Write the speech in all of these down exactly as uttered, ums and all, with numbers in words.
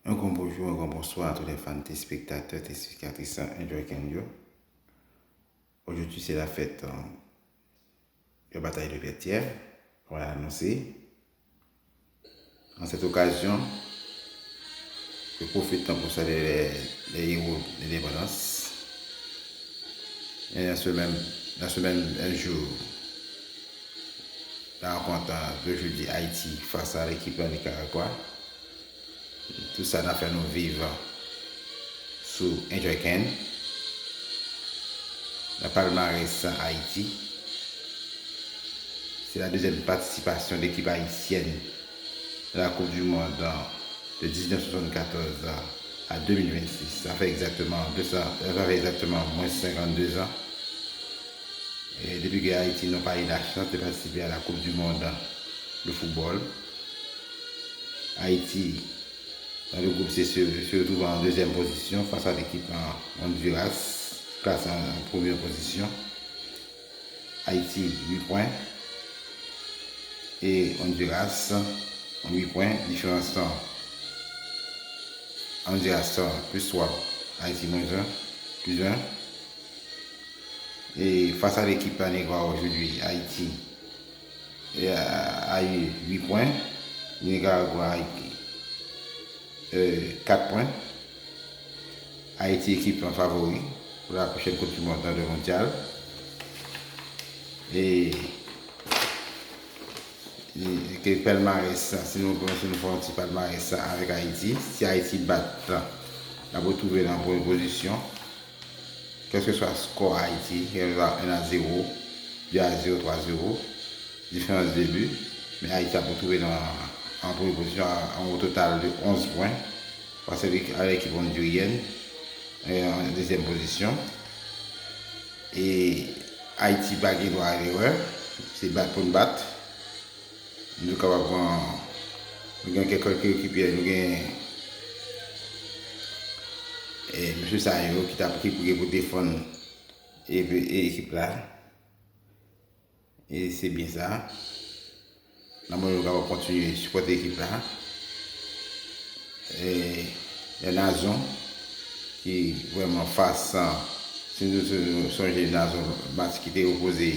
Un grand bonjour, un grand bonsoir à tous les fans, téléspectateurs, téléspectatrices, euh, Enjoy Can yo. Aujourd'hui, c'est la fête, euh, de bataille de Vertières, comme on l'a annoncé. En cette occasion, je profite pour saluer les, les héros de l'indépendance. Et dans ce même, dans ce même jour, la rencontre de jeudi Haïti face à l'équipe Nicaragua. Tout sa n ap fè nou viv sou Enjoy Can. Nan palmarès Ayiti, se la dezyèm patisipasyon de lekip ayisyèn nan la Coupe du Monde de mil nèf san swasannkatòz a de mil vennsis. Sa fè egzakteman de san, sa fè egzakteman mwens senkanndezan. E depi ke Ayiti n'ont pas eu la chance de participer à la Coupe du Monde de football, Ayiti, dans le groupe C, se, se retwouve an dezyèm pozisyon fas a lekip, euh, Honduras, klase an, an premyè pozisyon. Ayiti, uit pwen. E Honduras, uit pwen. Diferans lan, Honduras, plis twa, Ayiti, mwens yen, plis yen. Et face à l'équipe Nicaragua aujourd'hui, Haïti, euh, a eu huit points. Nicaragua a eu, euh, quatre points. Ayiti, ekip favori pour la prochaine Coupe du Monde dans le mondial. Et ke palmarès sa, si nou, si nou fè yon ti palmarès sa avèk Ayiti, si Ayiti bat, l ap retwouve nan premye pozisyon. Kèlkeswa skò Ayiti, kèlkeswa un à zéro, deux à zéro, trois zéro, diferans de bi, men Ayiti ap retwouve nan, an premye pozisyon a, an o total de onz pwen, fas a lekip ondiryèn, e, an dezyèm pozisyon. E Ayiti pa gen dwa a lerè, se bat pou n bat. Nou kapab pran, nou gen kèk koekipye, nou gen, e, mesye sa yo ki t ap, ki gen pou defann, e, e, ekip la. E se byen sa. Nan mwen, nou kapab kontinye sipòte ekip la. E, e Nazon ki vrèman fas, si nou, si nou sonje Nazon, match ki te opoze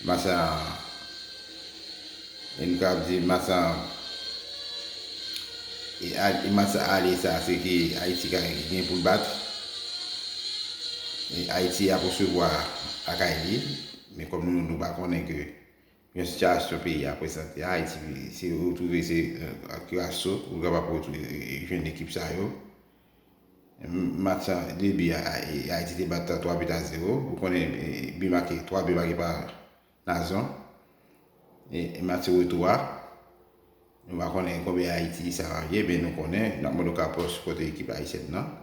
match a, e nou kapab di match a, e a, e match a ale sa, se ke Ayiti ka gen pou l bat. E Ayiti ap resevwa lakay li, men kòm nou, nou pa konnen ke yon sitiyasyon peyi a prezante a, Ayiti se retwouve se, e, ak aso, ou kapab retwouve, e, jwenn ekip sa yo. M-, match an, debi a, a, e, Ayiti te bat twa bi a zewo. Ou konnen, e, bi make, twa bi make pa Nazon. E, e match retou a, nou pa konnen konbyen Ayiti sa va ye, men nou konnen, n ap mande w kapab sipòte ekip ayisyèn nan.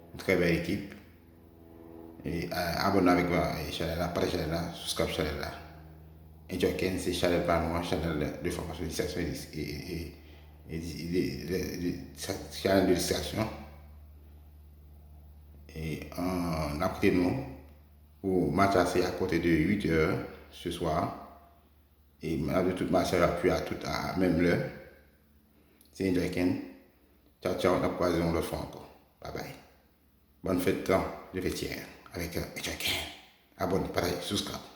Yon trè bèl ekip. E, a, abòne avèk, e, chanèl la, pataje chanèl la, subscribe chanèl la. Enjoy Can se chanèl pa nou an, chanèl de fòmasyon, distraksyon, e, e, e, e, e, e, e, sa, chanèl de distraksyon. E, an, n ap kite nou pou match la, se a konte de uit è se swa. E n ap di tout match la ap jwe a tout a menm lè. Se Enjoy Can. Tchaw, tchaw, n ap kwaze yon lòt fwa ankò. Bye bye. Bonne fête, hein, de Vertières avec, euh, Enjoy Can. Abòne, pataje, subscribe.